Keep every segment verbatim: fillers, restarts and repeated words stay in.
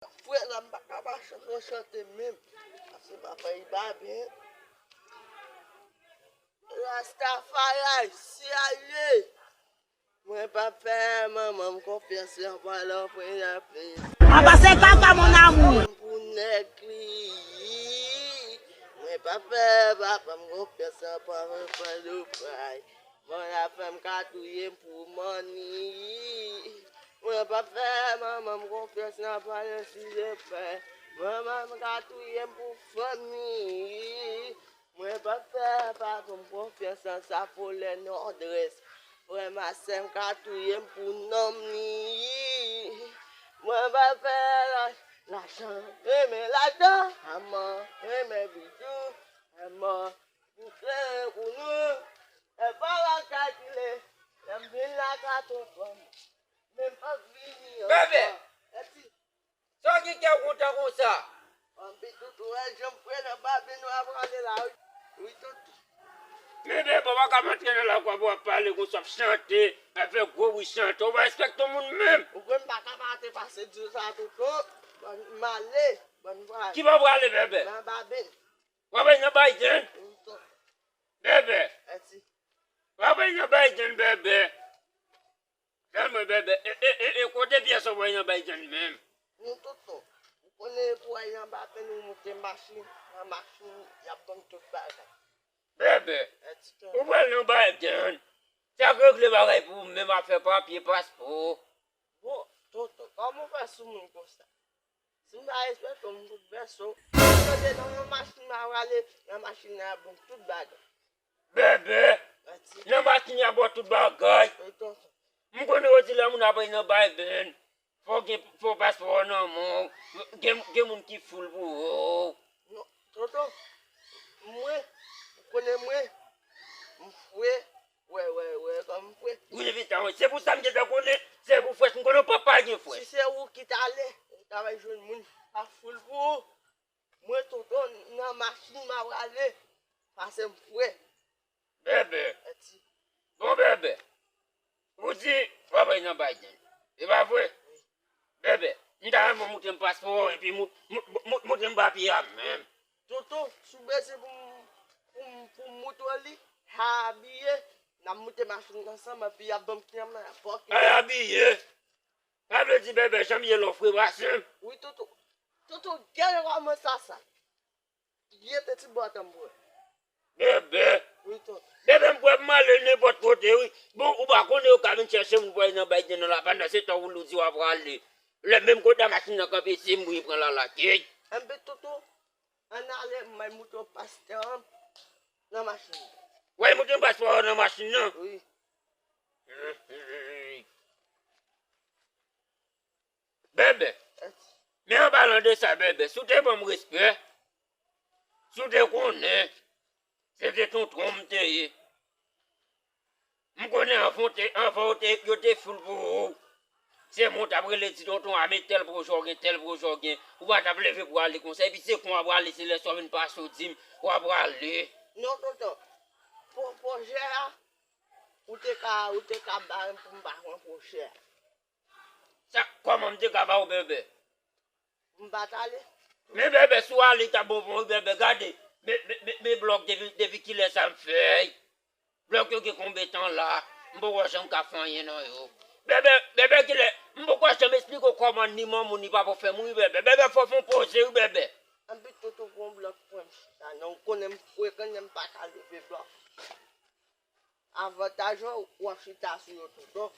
Frè la, m pa ka pa chante, chante menm. Paske papa, li pa byen. Rastafari, si ale. Mwen p ap fè manman m konfyans, l ap pran lòt pwen nan plis. Apa se kaka, mon amour. Pou nèg li. Mwen p ap fè papa m konfyans, l ap pran lòt pwen. Mwen la fè m ka touye m pou manni. Mwen p ap fè manman m konfyans, l ap pran lòt pwen. Manman m ka touye m pou fanmi. Mwen p ap fè patwon m konfyans, sa volè nòdrès. Frè m a sè m ka touye m pou nonm li. Mwen p ap fè la, lajan, renmen lajan, manman, renmen bijou, manman, pou klere pou nou. E pa la kalkile, lè m vin la ka tonton. Men m p ap vini ankò. Bebe! Eti. Sa w gen kè w kontan konsa? Anpi toutou, wè jan m fre nan babe nou ap rale la, wi. Wi, toutou. Men bebe, w pa ka antre nan lakwa pou w ap pale konsa, w ap chante, w ap fè gwo bri chante. Ou pa respekte moun menm. Ou kwè m pa ka pa te pase di w sa, toutou? Bon, m ale, bon vwayaj. Ki bò w prale, bebe? Nan babe n. W ap al nan Biden? Wi, toutou. Bebe. Eti. W ap al nan Biden, bebe. Tèlman bebe, e, e, e, e kote pyès ou voye nan bay jèn menm? Nou toutou. Ou konnen pou al nan bape nou moute machin, nan machin, y ap ban m tout bagay. Bebe, ou pral nan bay jèn. Sa k regle bagay pou ou menm afè papye, paspò. Bon, tonton, kòman w fè sou moun konsa? Si m pa respekte w, m fout vèse w. Tande non, nan machin m a prale, nan machin nan y ap ban m tout bagay. Bebe, nan machin y ap ba w tout bagay. M konnen yo di lè moun ap al nan bay benn, fò w gen, fò paspò nan men w. Gen, gen moun ki foul pou ou. Non, tonton, mwen, ou konnen mwen, m fre, wè, wè, wè, kòm m fre. Wi, evitan, wi. Se pou sa m gentan konnen, se pou frèch, m konnen w pap pa gen frèch. Si se ou ki t ale, ou ta va jwenn moun pa foul pou ou. Mwen, tonton, nan machin m a prale, pase m fre. Bebe. Bon, bebe. Ou di, w ap al nan Biden. E pa vre? Bebe, m ta renmen moute m paspò epi mou-, mou-, mou-, moute m papye a menm. Tonton, si w bezwen pou m, pou m, pou m moute w li, abiye, n ap moute machin nan ansanm, epi y ap ban m kiyam nan, y ap pòke. Ay, abiye. Sa vle di, bebe, jan m ye lò fre pase m. Wi, tonton. Tonton, gade kòman sa sa. Byen te ti bòt an m pran. Bebe. Wi, tonton. Bebe, m kwè m ale nenpòt kote, wi. Bon, ou pa konnen yo ka vin chèche moun pou al nan bay jèn nan la, pandan se tan ou di w ap prale. Lè menm kote a machin nan kanpe, se m wi pran la lakay. Enben, tonton, ann ale, m al moute w paspò an nan machin nan. W al moute m paspò an nan machin nan? Wi. Bebe. Men an palan de sa, bebe, si w te ban m respè, si w te konnen se te tonton m te ye. M konnen anvan w te, anvan w te, yo te foul pou ou. Se moun t ap rele di tonton a, men tèl pwojè w gen, tèl pwojè w gen. Ou pa t ap leve pou ale konsa. Epi se kon w ap prale, se lè sa w vin pase w di m w ap prale. Non, tonton. Pwo-, pwojè a, ou te ka, ou te ka ba m pou m pa pran pwojè a. Sa, kòman m te ka ba w bebe? M pa t ale. Men bebe, si w ale, ta bon pou mwen, bebe, gade. Men, men, men, men blòk depi, depi kilè sa m fè? Blòk yo gen konbyen tan la? M poko janm ka fè anyen nan yo. Bebe, bebe, kilè? M poko janm esplike w kòman ni manman w ni papa w fè mouri, bebe. Bebe, fò w fè yon poze, wi, bebe. Anpi tonton pran blòk pran m chita. Non, ou konnen m fre, konnen m pa ka leve blòk. Avantaj ou, w ap chita sou yo tonton.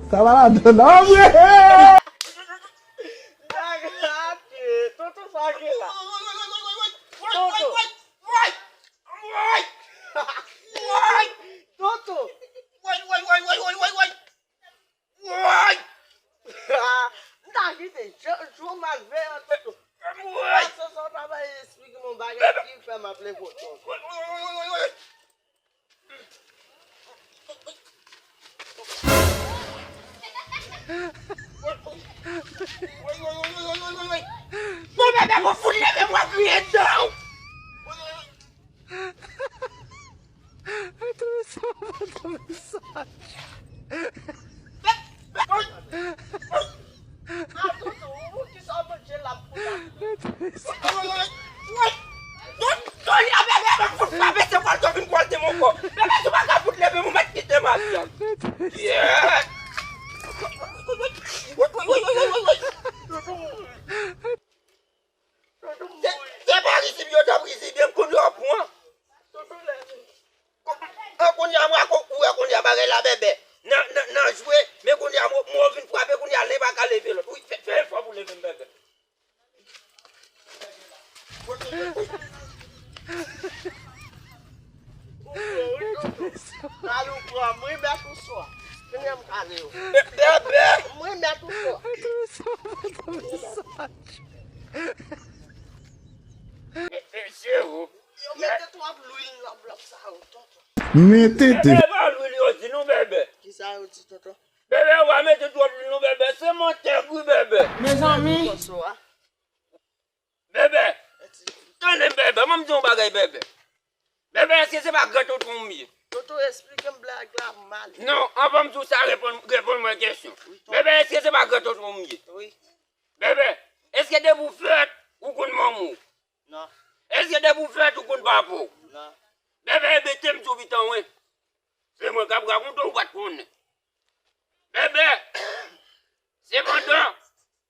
Sa pa ladan non, vre. Sa gate. Tonton, sa gen la? Tonton. Tonton. Woy! M ta kite Jojo Malveyan, tonton. Woy! Pase sa w ta bay esplike m yon bagay ki fè m ap leve w, tonton. Bon, bebe, mwen fout leve mwen kriye dan w. Ay, tande sa, tande sa. la, Bèbè. Nan, nan, nan jwe, men kounye a, mo, mo vin frape, kounye a, len pa ka leve lòt. Wi, fè, fè efò pou leve m, Bèbè. Ou gwo, wi, tonton. Kal ou pran, m remèt ou swa. Kounye a m kale w. Bèbè! M remèt ou swa. Mesye, o. Yo mete twòp lwil nan blòk sa yo, tonton. Mete de. Bèbè, pa lwil yo di nou, Bèbè. Kisa yo di, tonton? Bèbè, w a mete twòp lwil non, Bèbè. Se mantè wi, Bèbè. Mezanmi. Bonswa. Bèbè, tande m, Bèbè, ban m di w yon bagay, Bèbè. Bèbè, èske se pa gran tonton m ye? Tonton, eksplike m blag la mal. Non, anvan m di w sa, reponn, reponn mwen kesyon. Wi, tonton. Bèbè, èske se pa gran tonton m ye? Wi. Bèbè, èske depi w fèt, ou konn manman w? Non. Èske depi w fèt, ou konn papa w? Non. Bèbè, ebyen, te m di w pitan, wi. Se mwen k ap rakonte w, ou pa t konnen. Bèbè, sepandan,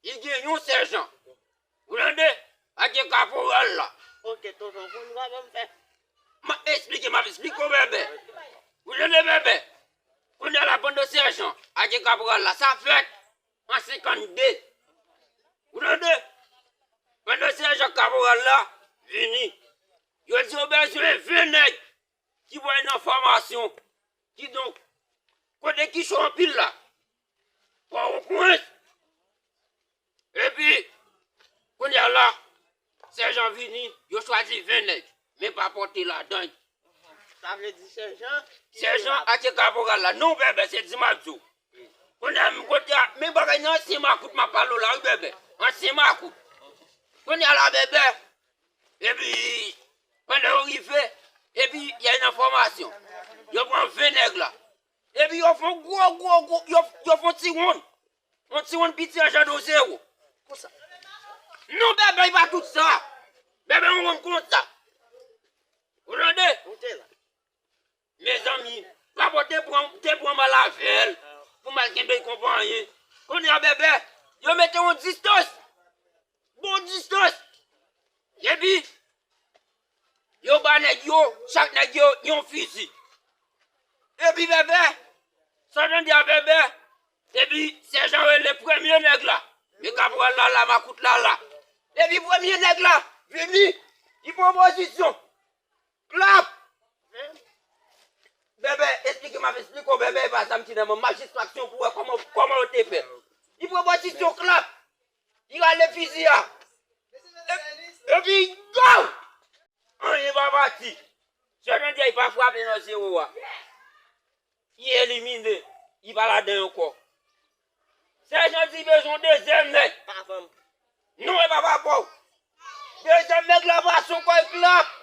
li gen yon sèjan. Ou tande? Ak kaporal la. Ok, tonton, kounye a ban m fè. M ap eksplike, m ap eksplike w, Bèbè. Ou tande, Bèbè? Kounye a la, pandan sèjan ak kaporal la, sa fèt an senkannde. Ou tande? Pandan sèjan ak kaporal la vini, yo di yo bezwen ven nèg ki pral nan fòmasyon. Kidonk, kote ki cho anpil la? Pòtoprens. Epi, kounye a la, sèjan vini, yo chwazi ven nèg, men pa pòte ladan. Sa vle di sèjan ki sèjan la. Atye kaporal la. Non, Bèbè, se di m ap di w. Kounye a, menm kote a, men bagay nan ansyen makout m ap pale w la, wi, Bèbè. Ansyen makout. Kounye a la, Bèbè, epi, pandan yo rive, epi, y a yon enfòmasyon. Yo pran ven nèg la. Epi, yo fè yon gwo, gwo, gwo, yo, yo fè yon ti wonn. Yon ti wonn piti an jan de zewo. Konsa. Non, Bèbè, e pa tout sa. Bèbè, yon wonn konsa. Ou tande? Ou te la. Mezanmi, papa te pran, te pran m al avè l pou m al kenbe l konpayi. Kounye a, Bèbè, yo mete yon distans. Bon distans. Epi, yo ba nèg yo, chak nèg yo, yon fizi. Epi, Bèbè, sa w tande a, Bèbè? Epi, sèjan rele premye nèg la. Men kaporal la la, makout la la. Epi, premye nèg la vini, li pran pozisyon. Klap! Bèbè, eksplike m ap eksplike w, Bèbè, e pa zam ki nan men m, m ap jis fè aksyon pou w wè kòman, kòman yo te fè. Li pran pozisyon, klap! Li rale fizi a. E-, epi, go! Anyen pa pati. Sèjan di a, li pa frape nan zewo a. Li elimine. Li pa ladan ankò. Sèjan di bezwen dezyèm nèg. Papa m. Non, e pa papa w. Dezyèm nèg la pase ankò, e klap.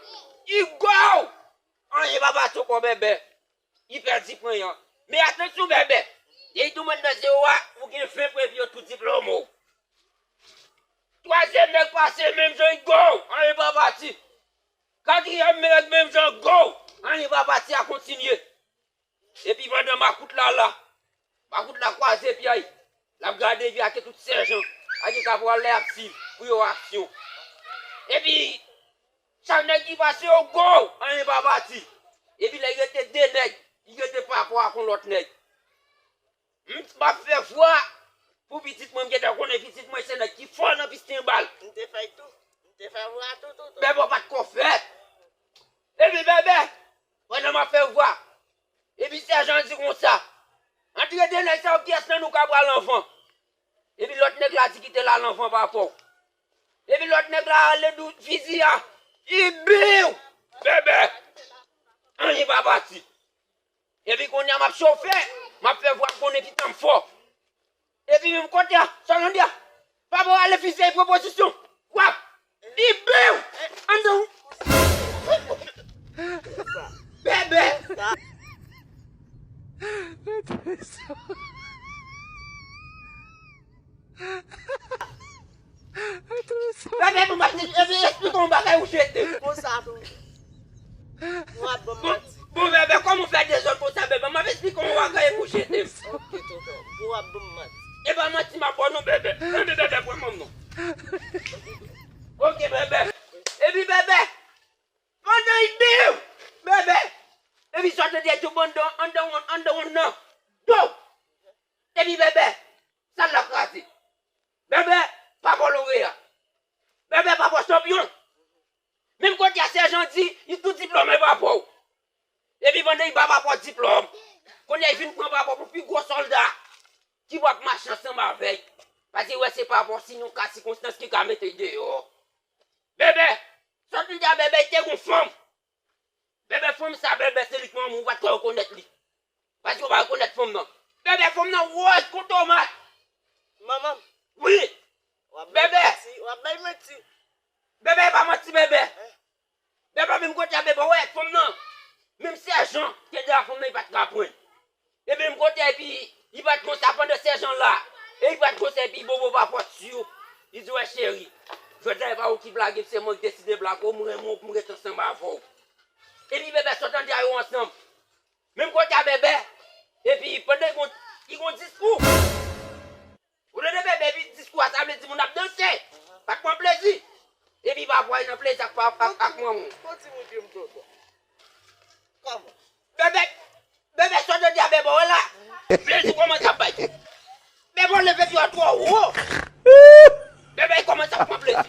Li go! Anyen pa pase ankò, Bèbè. Li pèdi pwen an. Men atansyon, Bèbè. Depi tou mwen nan zewo a, ou gen ven pwen epi yo tou diplome w. Twazyèm nèg pase menm jan, li go! Anyen pa pati. Katriyèm nèg menm jan, go! Anyen pa pati, a kontinye. Epi pandan makout la la, makout la kwaze pye l, l ap gade epi ake tout sèjan, ake kaporal la y ap siv pou yo aksyon. Epi chak nèg ki pase yo go, anyen pa pati. Epi lè y rete de nèg, y rete pa rapò ak yon lòt nèg. M, m ap fè vwa pou pitit mwen, m gentan konnen pitit mwen se nèg ki fò nan pisten bal. M te fè tou. M te fè vwa tou, tou, tou. Bèbè pa t ko fèt. Epi Bèbè, pandan m ap fè vwa, epi sèjan di konsa, antre de nèg sa yo, kiyès nan nou k ap al anvan? Epi lòt nèg la di kite l al anvan pa rapò. Epi lòt nèg la ale dou fizi a, li biw! Bèbè! Anyen pa pati. Epi kounye a m ap chofe, m ap fè vwa m konnen pitan m fò. Epi menm kote a, sa w tande a? Papa w ale fize, pran pozisyon. Wap! Li biw! Andan. Bèbè! Bèbè, bon, mwen te, epi eksplike yon bagay ou jete. Konsa tou. Ou ap ban m manti. Bon, Bèbè, kòman w fè dezòd konsa, Bèbè? M ap eksplike yon bagay epi ou jete m. Ok, tonton. Ou ap ban m manti. E pa manti m ap ba w non, Bèbè. Anben, Bèbè, pran manm non. Ok, Bèbè. Epi, Bèbè, pandan l di w, Bèbè, Epi sòt nan tèt yo anndan, anndan wonn, anndan wonn nan. Do! Epi Bèbè, sal la kraze. Bèbè, pa fò loreya. Bèbè, pa fò chanpyon. Menm kote a sèjan di, li tou diplòme pa fò. Epi pandan li ba pa fò diplòm, kounye a li vin pran pa fò pou pi gwo sòlda ki p ap mache ansanm avè l. Paske wè se pa fò si yon ka sikonstans ki ka mete l deyò. Bèbè, sòt nan tèt a Bèbè, li te gon fanm. Bèbè fanm sa, Bèbè se li k manman w, ou pa t ka rekonèt li. Paske ou pa rekonèt fanm nan. Bèbè fanm nan wòz kon tomat. Manman m. Wi. W ap bay Bèbè. Manti, w ap bay manti. Bèbè e pa manti, Bèbè. Bèbè menm kote a Bèbè, wè fanm nan. Menm sèjan te di a fanm nan li pa t ka pran l. Epi menm kote epi li pa t konsa pandan sèjan la. E li pa t konsa epi bobo pa fò sou. Li di wè cheri. Jodi a e pa ou ki plage m, se mwen ki deside plage w, m renmen w pou m ret ansanm avè w. Epi Bèbè sòt antre a yo ansanm. Menm kote a Bèbè. Epi pandan li gon, li gon diskou. Ou tande Bèbè epi diskou a sa vle di moun ap danse. Pa t pran plezi. Epi pa vwaye nan plezi ak pa ak, ak manman w. Fò di moun ke m tonton. Kòman? Bèbè, Bèbè sòt antre a Bèbè wè la. Plezi kòmanse ap bay. Bèbè w leve pye w twò wo. Bèbè kòmanse ap pran plezi.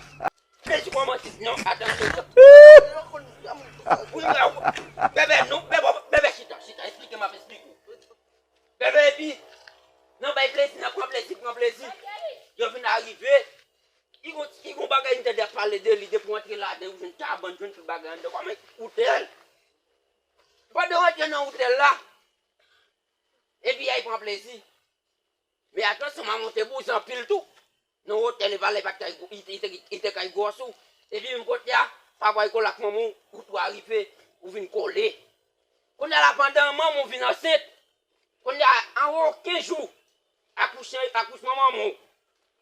Plezi kòmanse. Non, atansyon. Wi, wi, wi. Bèbè, non, Bèbè, Bèbè, chita, chita, eksplike m ap eksplike w. Bèbè, epi, nan bay plezi, nan pran plezi, pran plezi. Yo vin arive. Li gon, li gon bagay m tande ap pale de li, depi w antre ladan, ou jwenn kabann, jwenn tout bagay anndan. Kòman otèl? Pandan w antre nan otèl la, epi ay pran plezi. Men atansyon, manman w te bouzen anpil tou. Nan otèl, e pa la, li pa t kay, li te, li te, li te kay gwòs ou. Epi menm kote a, papa w kole ak manman w, ou tou arive, ou vin kole. Kounye a la, pandan manman w vin ansent, kounye a, anwo kenz jou, akouche, akouchman manman w.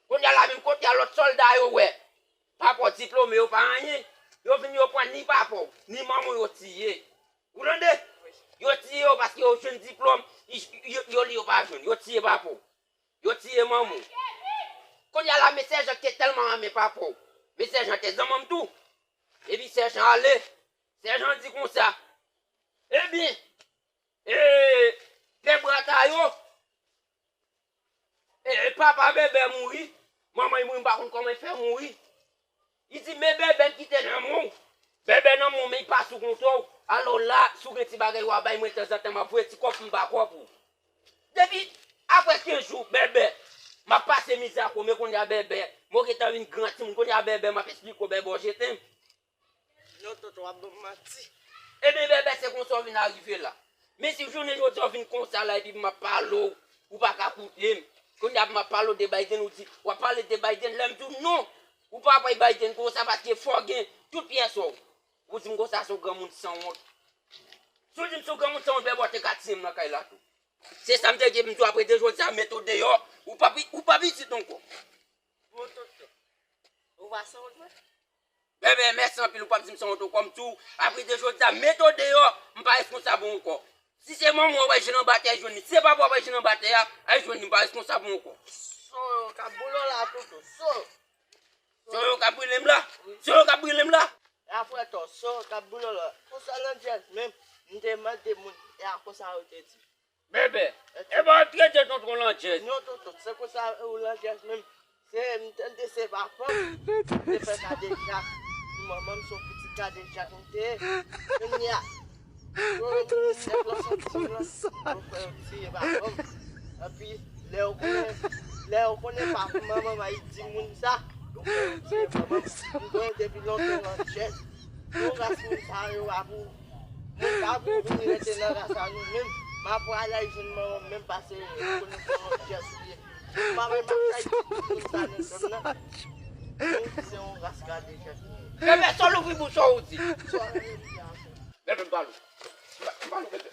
Kounye a la, menm kote a, lòt sòlda yo wè. Papa w diplòme, yo pa anyen. Yo vin, yo pran ni papa w, ni manman w, yo tiye. Ou tande? Yo tiye yo paske yo jwenn diplòm, yo, yo, yo li yo pa jwenn. Yo tiye papa w. Yo tiye manman w. Kounye a la, men sèjan ki te tèlman renmen papa w. Men sèjan te zanmi m tou. Epi sèjan ale. Sèjan di konsa, ebyen, e, pè Brata yo, e, e, papa Bèbè mouri. Manman l mouri, m pa konn kòman l fè mouri. Li di, men Bèbè m kite nan men w. Bèbè nan men w, men li pa sou kontwòl. Alò la, si w gen ti bagay w a bay mwen tanzantan, m ap voye ti kòb pou m ba kòb ou. Depi apre kenz jou, Bèbè, m ap pase mizè ak ou, men kounye a Bèbè, mwen gentan vin gran timoun, kounye a Bèbè, m ap eksplike w, Bèbè, w jete m. Non, tonton, w ap ban m manti. Ebyen, Bèbè, se konsa w vin arive la. Men si jounen jodi a w vin konsa la, epi m ap pale w, ou pa ka koute m. Kounye a m ap pale w de Biden, ou di, w ap pale de Biden, lè m di w non, ou pa wè Biden konsa paske fò gen tout pyès ou. Ou di m konsa se yon granmoun sanwont. Si w di m se yon granmoun sanwont, Bèbè, w te ka tiye m nan kay la tou. Se sa m te di, m di w apre de jodi a, m mete w deyò, ou pa pi, ou pa pitit ankò. Bon, tonton, ou pa sanwont vre? Bèbè, mèsi anpil, ou p ap di m sanwont ankò, m di w, apre de jodi a, m mete w deyò, m pa responsab ou ankò. Si se manman w, w ap al jwenn anba tè, al jwenn li. Si se papa w, w ap al jwenn anba tè a, al jwenn li, m pa responsab ou ankò. Son yo k ap boule w la, tonton, son yo. Son yo k ap boule m la? Son yo k ap boule m la? E a frè to, son yo k ap boule w la. Konsa Landjèz menm, m te mande moun, e a konsa yo te di. Bèbè, e ba w trete tonton Landjèz. Non, tonton, se konsa ou Landjèz menm. Se, m tande se papa m te fè kadejak pou manman m, se yon pitit kadejak m te ye. Kounye a, yo, nèg lan soti sou lan, yo fè yo tiye papa m. Epi, lè yo konnen, lè yo konnen pa manman m a di moun sa, yo fè yo tiye manman m. M konnen depi lontan Landjèz. Yon ras moun sa yo a pou, moun pa pou vin rete nan ras a nou menm. M ap prale al jwenn manman m menm pase konnen se yon Landjèz li ye. M pa bay m ap kay moun sa nan zòn nan. Nou se yon ras kadejak nou ye. Bèbè, sa w louvri bouch ou, ou di. Sa w louvri a, sa. Bèbè, m pale w. M pale w, Bèbè.